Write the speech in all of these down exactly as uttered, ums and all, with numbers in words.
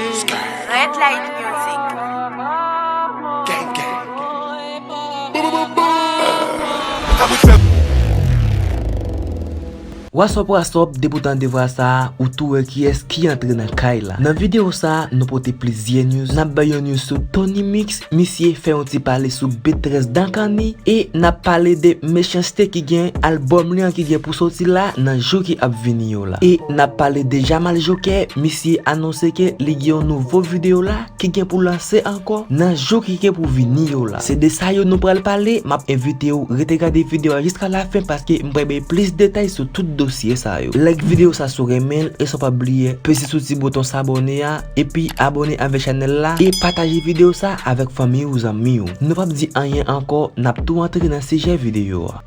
Red Light Music. What's up, what's up, depi w tande vwa sa a, ou tou wè kiyès ki antre nan kay la. Nan videyo sa a, nou pote plizyè news. N ap bay yon news sou Tony Mix, misye fè yon ti pale sou B trèz Dankani, e n ap pale de Mechanste ki gen albòm li an ki gen pou soti la nan jou ki ap vini yo la. E n ap pale de Jamal Joker, misye anonse ke li gen yon nouvo videyo la ki gen pou lanse ankò nan jou ki gen pou vini yo la. Se de sa yo nou pral pale. M ap envite w rete gade videyo a jiska lafen paske m pral bay plis detay sou tout dosye sa yo. Like videyo sa si w renmen l e san pa bliye peze sou ti bouton sabone a epi abone avèk chanèl la e pataje videyo sa avèk fanmi w, zanmi w. Nou p ap di anyen ankò, n ap tou antre nan sijè videyo a.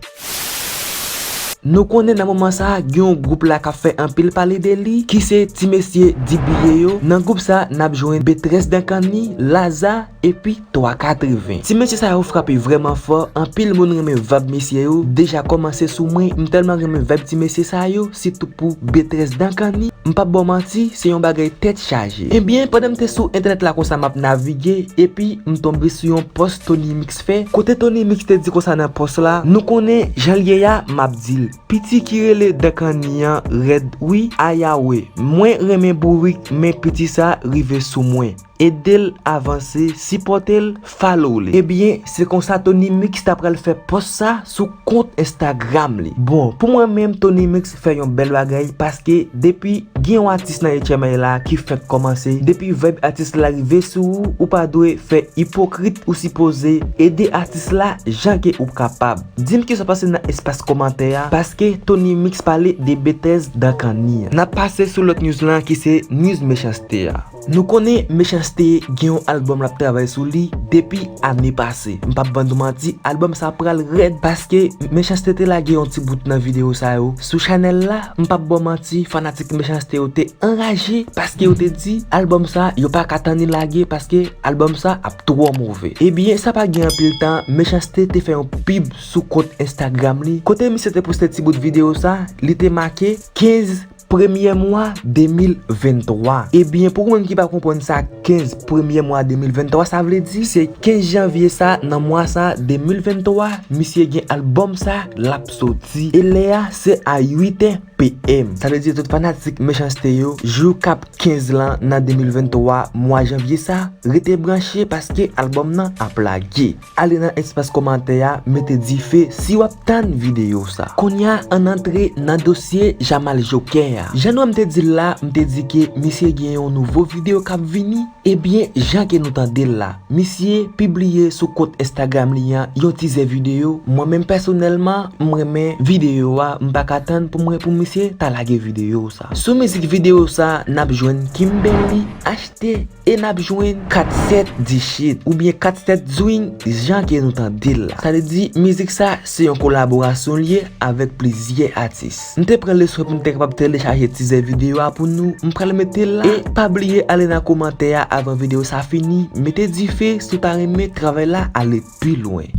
Nou konnen nan moman sa a, gen yon gwoup la k ap fè anpil pale de li, ki se ti mesye D B A yo. Nan gwoup sa, n ap jwenn B trèz Dankani, Laza, epi twa katreven. Ti mesye sa yo frape vrèman fò, anpil moun renmen vibe mesye yo, deja kòmanse sou mwen, m tèlman renmen vibe ti mesye sa yo, sitou pou B trèz Dankani, m p ap ba w manti, se yon bagay tèt chaje. Ebyen, pandan m te sou entènèt la konsa m ap navige, epi m tonbe sou yon pòs Tony Mix fè, kote Tony Mix te di konsa nan pòs la, nou konnen jan l ye a, m ap di l. Piti ki rele Dankani an rèd wi, ayawe. Mwen renmen bourik, men piti sa rive sou mwen. Ede l avanse, sipòte l, follow li. Ebyen, se konsa Tony Mix ta pral fè pòs sa sou kont Instagram li. Bon, pou mwen menm, Tony Mix fè yon bèl bagay paske depi gen yon atis nan H M I la ki fèk kòmanse, depi vibe atis la rive sou ou, ou pa dwe fè ipokrit, ou sipoze ede atis la jan ke ou kapab. Di m kisa w panse nan espas kòmantè a, paske Tony Mix pale de B trèz Dankani an. N ap pase sou lòt news lan ki se news Mechanste a. Nou konnen Mechanste gen yon albòm l ap travay sou li depi ane pase. M p ap ban nou manti, albòm sa pral rèd paske Mechanste te lage yon ti bout nan videyo sa yo sou chanèl la. M p ap ba w manti, fanatik Mechanste yo te anraje paske yo te di albòm sa yo pa ka tann li lage paske albòm sa ap twò move. Ebyen, sa pa gen anpil tan, Mechanste te fè yon pib sou kont Instagram li, kote misye te poste ti bout videyo sa, li te make kenz premye mwa de mil venntwa. Ebyen, pou moun ki pa konprann sa kenz premye mwa de mil venntwa sa vle di, se kenz janvye sa, nan mwa sa, de mil venntwa, misye gen albòm sa, l ap soti. E lè a, se a uit è P M. Sa vle di tout fanatik Mechanste yo, jou k ap kenz lan nan de mil venntwa, mwa janvye sa, rete branche paske albòm nan ap lage. Ale nan espas kòmantè a, mete dife si w ap tann videyo sa. Kounye a, ann antre nan dosye Jamal Joker a. Jan nou wè m te di l la, m te di ke misye gen yon nouvo videyo k ap vini. Ebyen, jan ke nou tande l la, misye pibliye sou kont Instagram li an yon tizè videyo. Mwen menm pèsonèlman, m renmen videyo a, m pa ka tann pou mwen pou misye ta lage videyo sa. Sou mizik videyo sa, n ap jwenn Kimberly, Achte, e n ap jwenn Kat Sèt Dishit oubyen Kat Sèt Zwing, jan ke nou tande l la. Sa vle di, mizik sa, se yon kolaborasyon l ye avèk plizyè atis. M te pran le swen pou m te kapab telechaje tizè videyo a pou nou. M pral mete l la. E pa bliye ale nan kòmantè a avan videyo sa fini. Mete dife si w ta renmen travay la ale pi lwen.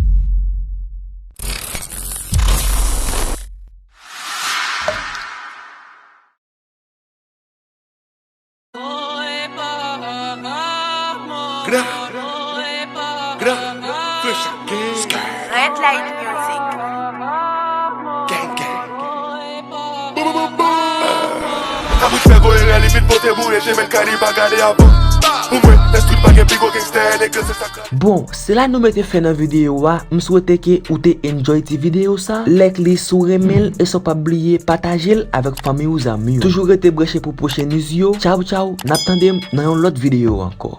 Gra, gra, fresh again. Red Light Music. Gang, gang. Boum, boum, boum, boum. Kabrit fè gwo erè, li vin pote boure, Jemèl Kali pa gade avan. Pou mwen, lèstri pa gen pi gwo gangstè, nèg se sa. Bon, se la nou mete fen nan videyo a. M swete ke ou te enjoy ti videyo sa. Like li si w renmen l e san pa bliye pataje l avèk fanmi w, zanmi w. Toujou rete branche pou pwochen news yo. Tchaw, tchaw, n ap tande m nan yon lòt videyo ankò.